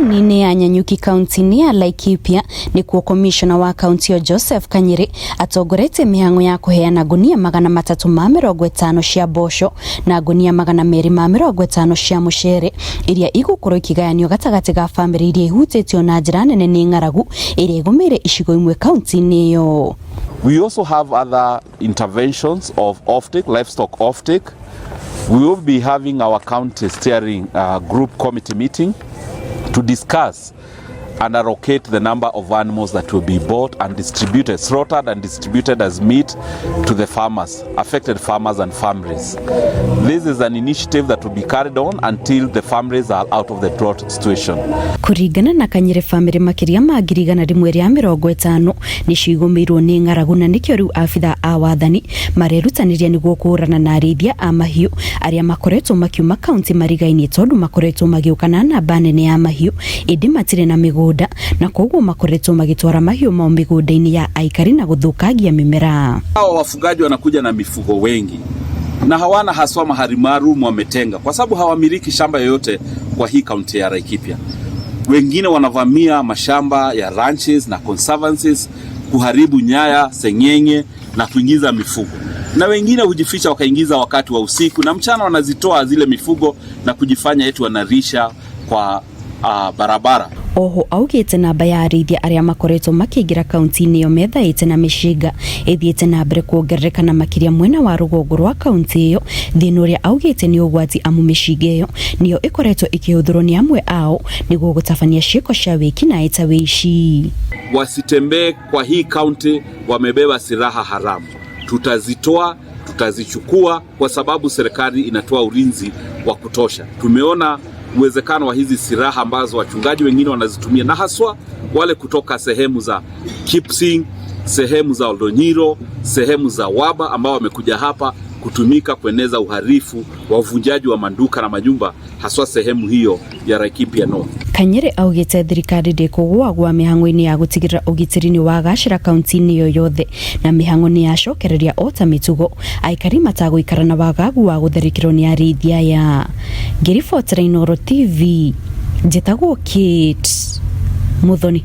Taũni-inĩ ya Nanyuki kaunti-inĩ ya Laikipia nĩkuo komishona wa kaunti ĩyo Joseph Kanyiri atongoretie mĩhang'o ya kũheana ngunia 350 cia mboco na ngunia 250 cia mũcere iria igũkorwo ikĩgayanio gatagatĩ ga bamĩrĩ iria ihutĩtio na njĩra nene nĩ ng'aragu ĩrĩa ĩgũmĩire icigo imwe kaunti-inĩ ĩyo. We also have other interventions of offtake, livestock offtake. We will be having our county steering group committee meeting to discuss and allocate the number of animals that will be bought and distributed, slaughtered and distributed as meat to the farmers, affected farmers and families. This is an initiative that will be carried on until the families are out of the drought situation. Kũringana na Kanyere, bamĩrĩ makĩria ma 150,000 nĩcio igũmĩirwo nĩ ng'aragu, na nĩkĩo rĩu abitha a wathani marerutanĩria nĩguo kũhũrana na arĩithia a mahiũ arĩa makoretwo makiuma kaunti marigainie, tondũ makoretwo magĩũka na namba nene ya mahiũ ĩndĩ matirĩ na mĩgũnda, na koguo makoretwo magĩtwara mahiũ mao mĩgũnda-inĩ ya aikari na gũthũkangia mĩmera. Hawa wafugaji wanakuja na mifugo wengi na hawana haswa mahali maalum wametenga, kwa sababu hawamiliki shamba yoyote kwa hii kaunti ya Laikipia. Wengine wanavamia mashamba ya ranches na conservancies kuharibu nyaya, seng'enge na kuingiza mifugo, na wengine hujificha wakaingiza wakati wa usiku na mchana, wanazitoa zile mifugo na kujifanya eti wanalisha kwa barabara. Oho augĩte namba ya arĩithia arĩa makoretwo makĩingĩra kaunti-inĩ ĩyo methaĩte na mĩcinga ĩthiĩte na mbere kuongerereka, na makĩria mwena wa rũgongo rwa kaunti ĩyo, thĩna ũrĩa augĩte nĩ ũgwati, amu mĩcinga ĩyo nĩyo ĩkoretwo ĩkĩhũthĩrwo nĩ amwe ao nĩguo gũtabania ciĩko cia wĩkinaĩ ta wĩici. Wasitembee kwa hii kaunti wamebeba silaha haramu. Tutazitoa, tutazichukua kwa sababu serikali inatoa ulinzi wa kutosha. Tumeona uwezekano wa hizi silaha ambazo wachungaji wengine wanazitumia na haswa wale kutoka sehemu za Kipsing, sehemu za Oldonyiro, sehemu za Waba ambao wamekuja hapa kutumika kueneza uhalifu wa uvunjaji wa maduka na majumba haswa sehemu hiyo ya Laikipia North. Kanyere augĩte thirikari ndĩkũgũagũa mĩhang'o-inĩ ya gũtigĩrĩra ũgitĩri nĩ wagacĩra kaunti-inĩ ĩyo yothe, na mĩhang'o nĩ yacokereria o ta mĩtugo, aikari matagũikara na wagagu wa gũtharĩkĩrwo nĩ arĩithia aya. Ngĩribotera Inooro TV, njĩtagwo Kate Muthoni.